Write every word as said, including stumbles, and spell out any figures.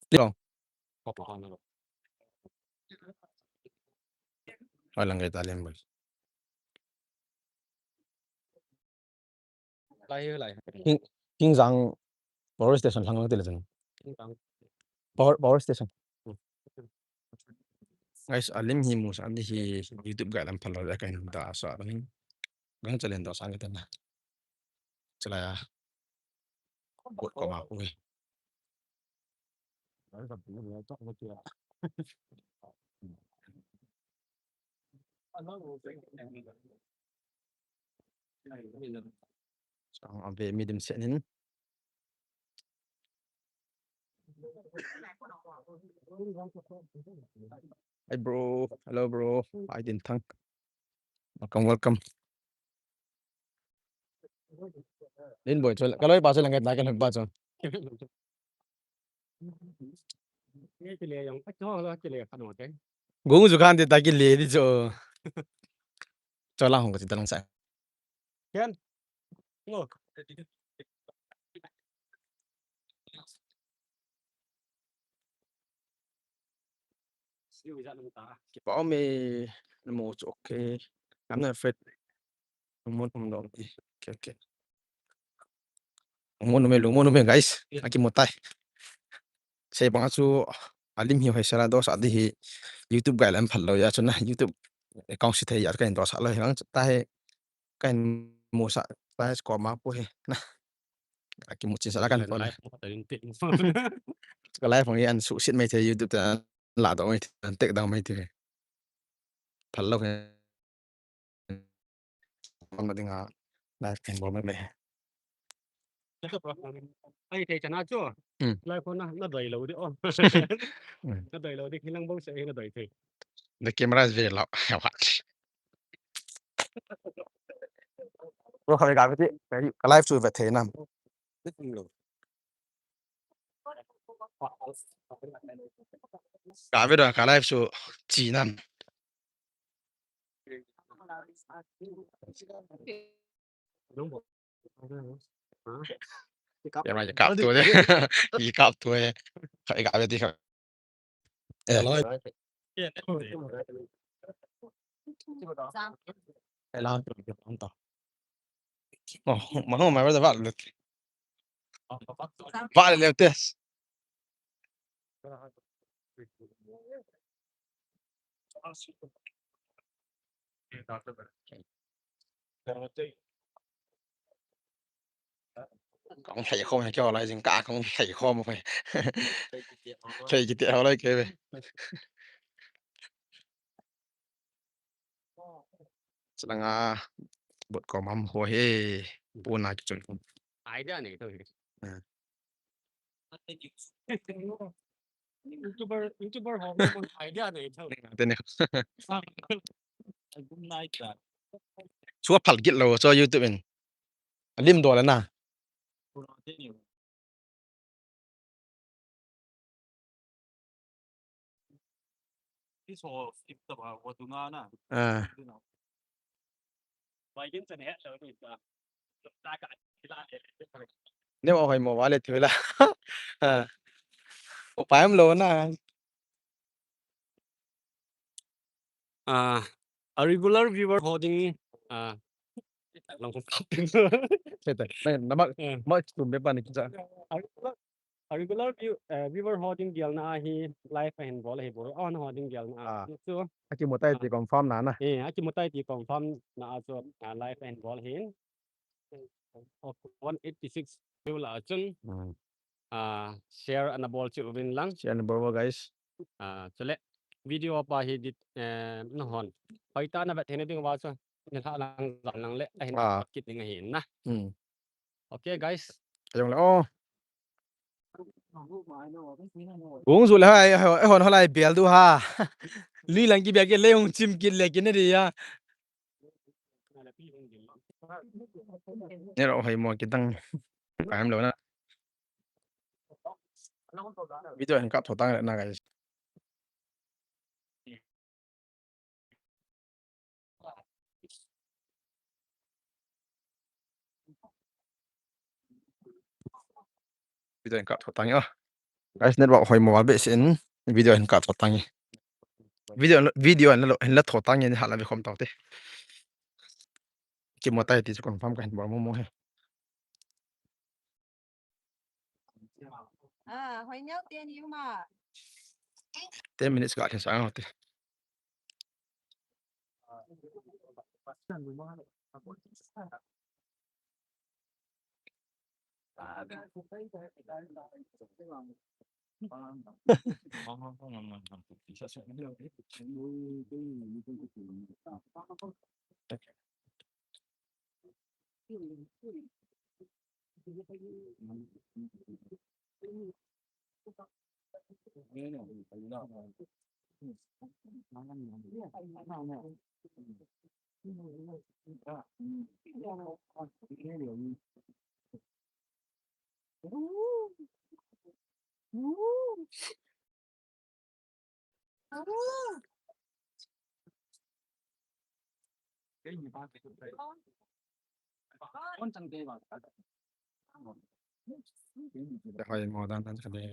Tiro. Holang kita lem boy. Lai, lai. King, Kingjang Power Station lang tile jeng. Kingjang. Power, Power Station. Hmm. Guys, alim hi musa ni hi YouTube guide lam phalo le kahin da sa ni. Gang chalen da sa ni tana. Chala ya. Bot ko ma ko. Sang ave mi dim senin. Hi bro, hello bro, hi din thang. Welcome, welcome. Din boy, chol, kaloi pa chol lang kita kaloi pa chol. Ngai kile jong, a, chol la kile khat mo te. Gung ju khan te ta kile di cho. Cho lang hong ka ti ta lang sa. Ken. Ngo. Kipa ome mo chu, okay. Namna fet. Lungmon um dong. Okay, okay. Lungmon ume, lungmon ume, guys. Aki mo tai. Sei bang chu alim hi hoi sela dos adi hi YouTube guide lam phalo ya chu na YouTube account si thei ya kahin dos lo hi lang ta he kahin mo sa ta he ko ma pu he na. Aki mo chin sa la kan phone. Ka live phone an su sit mai the YouTube ta la do mai the an tek dang mai the. Phalo he. Bang ma dinga live kan bol mai mai. Ai thei chana chu. Hmm. Live phone na, na doi lo di o. Hmm. Na doi lo di kilang bong se na doi thei. The camera is very loud. Bro, kami kami ti, ka live chu ve thei nam. Ka ve da ka live chu chi nam. Kap tu de. Kap tu de. Kap ve ti kap. Eh. Hello. Hello. Oh, ma ho ma ba ba le. Ba le le tes. Kong thei khom he kyo lai jing ka kong thei khom phe. Thei kiti ho lai ke ve. Chalanga bot ko mam ho he. Puna ki chun. Idea nei tho. Hmm. YouTuber, YouTuber ho, idea nei tho. Tene. Chua phal git lo, chua YouTube in. Lim do la na. Ah. Ne mo hoi mo wale thula. Ah. Upai um lo na. Ah, a regular viewer ho ding, ah, lang ko kap. Seta, na, na ma, eh, ma tum be pa ni kicha. A regular, a regular view, eh, viewer ho ding gel na hi live a hin bol hi bol. Oh, na ho ding gel na. Ah. Chu. Aki mo tai ti confirm na na. Eh, aki mo tai ti confirm na chu, ah, live a hin bol hin. Ok, one eighty six view la chun. Hmm. Ah, share ana bol chu uvin lang. Share ana bol, guys. Ah, chule video pa hi dit, eh, na hon. Hoi ta na vet thei na ding va chu. Ni la lang zan lang le, ahin, ah, kit ding ahin na. Hmm. Ok, guys. Ayong le, oh. Gung zu le hai, hai, hai, hon halai bel du ha. Lui lang ki bel ki le hung chim ki le ki ne dia. Nero hoi mo kitang. Kaim lo na. Video hin kap tho tang le na, guys. Video hin kap tho tang e. Guys, network hoi mo behseh in video hin kap tho tang e. Video, video hin la, hin la tho tang e, ni hala ve khom tau te. Kimo tai ti chu confirm ka hin bol mo mo he. Ah, hoi neo te ni ma. Ten minutes ka khen sa te. Hoi mo dan dan ka de.